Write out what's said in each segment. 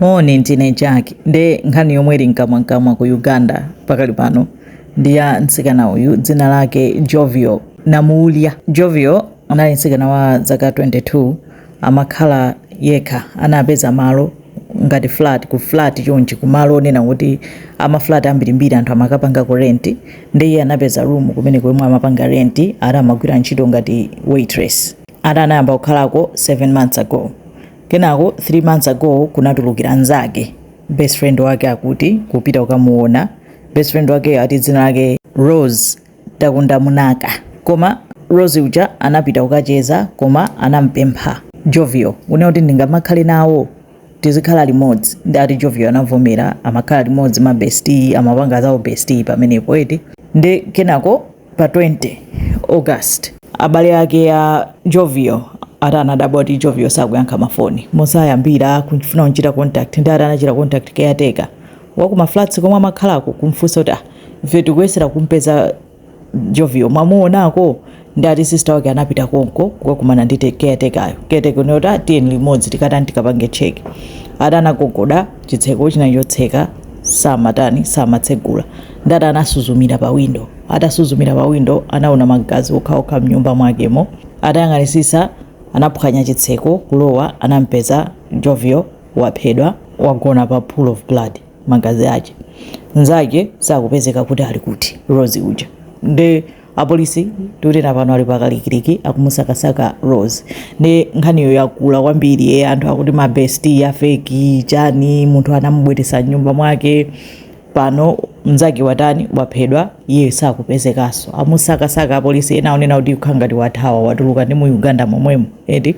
Moni, ndine Jack. Nde nkhani yomwe ili mkamwamkamwa ku Uganda pakali pano ndi ya mtsikana uyu, dzina lake Jovio Namuulya. Jovio anali mtsikana wa zaka 22, amakhala yekha. Anapeza malo ngati flat, ku flat chonchi, kumalo onena kuti amaflat ambirimbiri, anthu amakapanga ku rent. Ndi iye anapeza room kumene komwe amapanga rent. Ati amagwira ntchito ngati waitress. Ati anayamba kukhalako 7 months ago. Kenako 3 months ago kunatulukira nzake, best friend wake, akuti kupita kukamuona. Best friend wake ati dzina lake Rose Takundamunaka. Koma Rose uja anapita kukacheza, koma anampempha Jovio kunena kuti ndingamakhale nawo, tizikhala limodzi. Ndi ati Jovio anavomera, amakhala limodzi, ma bestie, amapanga zawo bestie pamenepo eti. Ndi kenako pa 20 August abale ake ya Jovio ati anadabwa kuti Jovio sakuyankha mafoni, mosayambira kufuna kuchita contact. Ndi ati anachita contact caretaker wakuma flats komwe amakhalako, kumfunsa kuti, "Ah, ife tikuyesera kumpeza Jovio, mwamuonako?" Ndi ati sister wake anapita konko kukakumana ndi caretaker. Caretaker unoti, "Ah, tiyeni limodzi tikatani, tikapange check." Ati anagogoda chitseko, chinali chotseka, samatani, samatsegula. Ndati anasuzumira pa window. Atasuzumira pa window anaona magazi okhaokha mnyumba mwakemo. Atayang'anisisa, anaphwanya chitseko kulowa, anampeza Jovio waphedwa, wagona pa pool of blood, magazi ake. Nzake sakupezeka kuti ali kuti, Rose uja. Ndi apolisi tikutena pano ali pakalikiliki akumusakasaka Rose. Ndi nkhaniyo yakula kwambiri. E, anthu akuti ma bestie a fake, chani, munthu anamubweretsa mnyumba mwake, pano mnzake watani, waphedwa, iye sakupezekanso, amusakasaka apolisi. Ena aonena kuti kukhala ngati wathawa, watuluka ndi mu Uganda momwemo eti.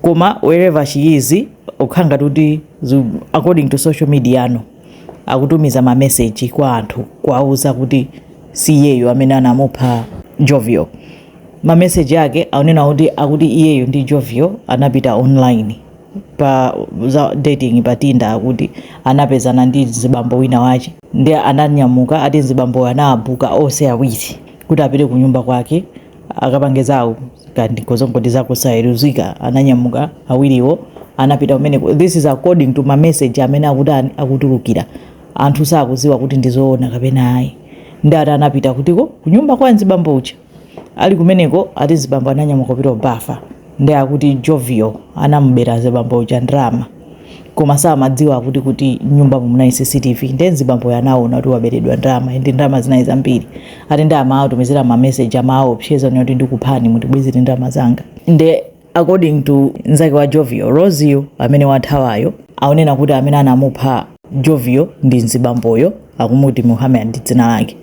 Koma wherever she is, kukhala ngati kuti according to social media ano akutumiza mameseji kwa anthu kuwauza kuti si iyeyo amene anamupha Jovio. Mameseji ake akunena kuti, akuti iyeyo ndi Jovio anapita online pa za dating pa Tinder, akuti anapezana ndi mzibambo wina wache, ndi ananyamuka. Ati mzibambo anaabuka onse awiri kuti apite ku nyumba kwake akapange zawo kandi kozongoti zakusayeruzika. Ananyamuka awiriwo, anapita kumeneko. This is according to ma message amene akuti akutulukira. Anthu sakuziwa kuti ndizoona kapena ayi. Ndi ati anapita kutiko, kunyumba kwa mzibambo uja. Ali kumeneko, ati zibambo ananyamuka kupita kubafa, ndi akuti Jovio anamubera zibambo uja ndrama, koma samadziwa kuti nyumba munali CCTV. Ndi mzibambo anaona kuti waberedwa ndrama, ndi ndrama zinali zambiri. Ati ndi amawatumizira ma message, amawaopseza kuti ndikuphani, mutibwezere ndrama zanga. Ndi according to mnzake wa Jovio, Rosio, amene wathawayo, akunena kuti amene anamupha Jovio ndi mzibamboyo, akumuti Muhammad ndi dzina lake.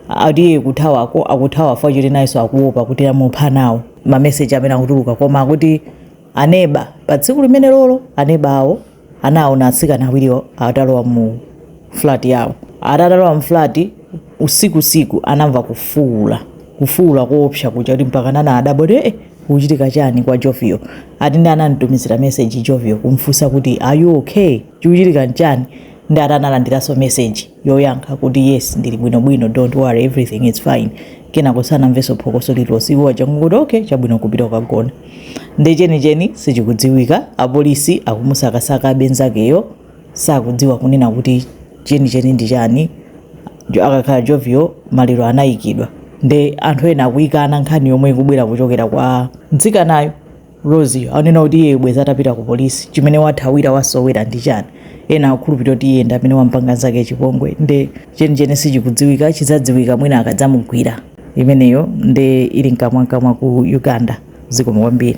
Ati iye kuthawako akuthawa fa choti nayenso akuopa kuti amupha nawo, mameseji amene akutuluka. Koma akuti aneba pa tsiku limene lolo, aneba awo anaona atsikana awiriwo atalowa mu flat yawo. Atatalowa mu flat usikusiku, anamva kufuula, kufuula koopsa kuja, kuti mpaka nana adabwa kuti, "Eh, kuchitika chani kwa Jovio?" Ati ndi anamtumizira message Jovio kumfunsa kuti, "Are you okay? Chikuchitika nchani?" Ndi ati analandiranso message yoyankha kuti, "Yes, ndili bwinobwino, don't worry, everything is fine." Kenako sanamvenso phokoso lililonse. Iwo aja kuti okay, chabwino, kupita kukagona. Ndi chenicheni sichikudziwika. Apolisi akumusakasaka abenzakeyo, sakudziwa kunena kuti chenicheni ndi chani. Akakhala Jovio, maliro anayikidwa. Ndi anthu ena akuyikana nkhani yomwe ikubwera kuchokera kwa mtsikanayo Rose. Anena kuti iye bweza atapita ku polisi, chimene wathawira, wasowera ndi chani? Ena akukhulupirira kuti iye ndi amene wampanga zake chipongwe. Ndi chenicheni sichikudziwika, chidzadziwika mwina akadzamugwira. Imeneyo ndi ili mkamwamkamwa ku Uganda. Zikomo kwambiri.